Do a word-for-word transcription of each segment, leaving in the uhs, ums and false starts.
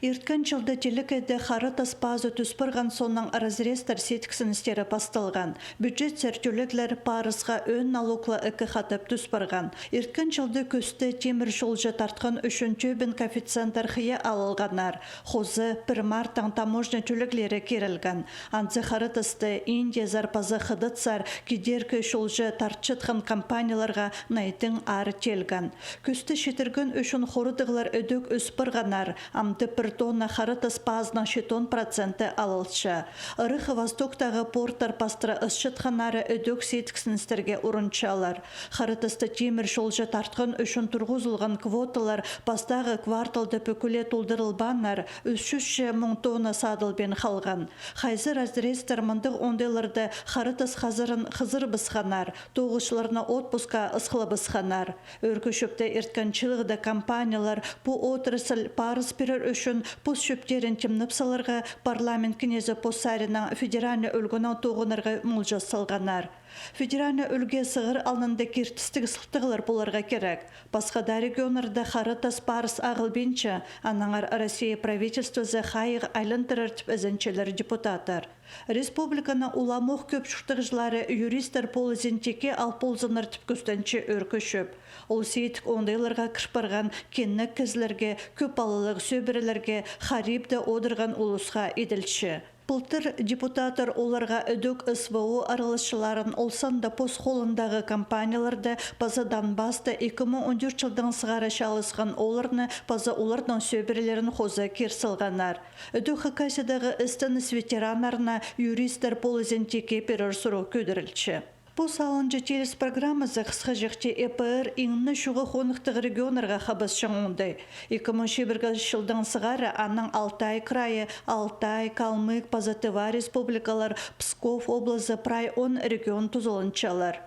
Ирткен чылда телекейде хара тас пазы тӱс парған соонаң разрезтер сидіксіністері пасталған. Бюджетсер тӧлеглер парысха ӧӧн налогла ікі хатап тӱс парған. Ирткен чылда кӱсті тимір чолҷа тартхан ӱчӱн тӧбін коэффициенттер хыйа алылғаннар. Хоза пір марттаң таможня тӧлеглері кирілген. Анзы хара тасты индеезер паза хыдатсар кидеркі чолҷа тартчатхан компанияларға най тың аар теелген. Кӱсті читірген ӱчӱн хорыдығлар ідӧк ӧс парғаннар. Амды пір тонна хара тас пазының читон проценті алылча. Ырах Востоктағы порттар пастыра ысчатханнары ідӧк сидіксіністерге урунчалар. Хара тасты тимір чолҷа тартхан ӱчӱн турғызылған квоталар пастағы кварталда пӱкӱле толдырылбааннар, ӱс чӱс че муң тонна садылбин халған. Хайзы разрезтер мындағ оңдайларда хара тас хазырын хызырыбысханнар, тоғысчыларны отпускаа ысхылабысханнар. Ӧӧркі чӧпте ирткен чылығда компаниялар пу отрасль парыс пирер ӱчӱн пос чӧптерін тимнеп саларға парламент кнезі пос саринаң федеральный ӱлгӱнең тоғынарға молҷа салғаннар. Федеральный ӱлгӱ сығар алнында киртістіг сылтағлар поларға кирек. Пасха даа регионнарда хара тас парыс ағылбинча, аннаңар Россия правительствозы хайығ айландырар тіп ізенчелер депутаттар. Республиканы уламох кӧп чуртағҷылары юристтер полызын тикке ал ползыннар тіп кӱстенче ӧӧркі чӧп. Ол сидік оңдайларға кір парған кинек кізілерге, кӧп палалығ сӧбірелерге, харибте одырған улусха иділче. Пылтыр депутаттар оларға ідӧк СВО араласчыларын, ол санда пос холындағы компанияларды паза Донбасста ікі муң он тӧрт чылдаң сығара чааласхан оларны паза оларның сӧбірелерін хоза кир салғаннар. Ідӧк Хакасиядағы істеніс ветераннарына юристтер полызын тикке пирер сурығ кӧдірілче. Пос алынҷа тиліс программазы хысхаҷахти ЕПР иң не чоғы хоныхтығ регионнарға хабасчаң оңдай. Ікі муң чибіргі чылдаң сығара анаң Алтай крайы, Алтай, Калмык паза Тыва республикалар, Псков облазы, прай он регион тузаланчалар.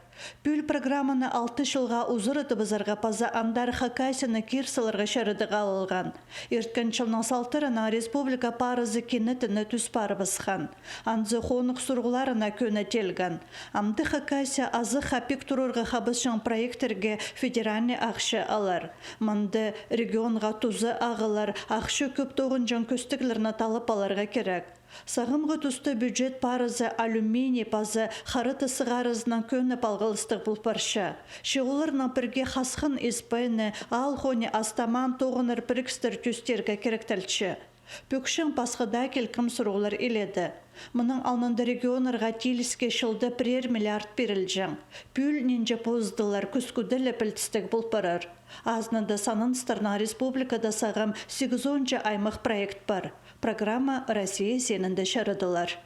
Пӱӱл программаны алты чылға узаратыбызарға паза андар Хакасияны кир саларға чарадығ алылған. Ирткен чылның салтарынаң республика парызы кинетін тӱс парыбысхан. Анзы хонығ сурығларына кӧні теелген. Амды Хакасия азых ха пик турарға хабасчаң проекттерге федеральный ахча алар. Мында регионға туза ағылар, ахча кӧп тоғынҷаң кӧстіглерні таллап аларға кирек. Сағамғы туста бюджет парызы алюминий паза хара тас сығарызынаң кӧні палғалыстығ пол парча. Че оларнаң пірге хасхан исбайны, аал хони астамаан тоғынар пірігістер тӧстирге киректелче. Пӧкчең пасха даа килкім сурығлар иледе. Мының алнында регионнарға тиліске чылда пірер миллиард пирілҷең. Пӱӱл нинҷе позыттылар, кӱскӱде ле пілдістіг пол парар. Азынында сананыстарнаң республикада сағам сигізонҷа аймах проект пар. Программа Россия синінде чарадылар.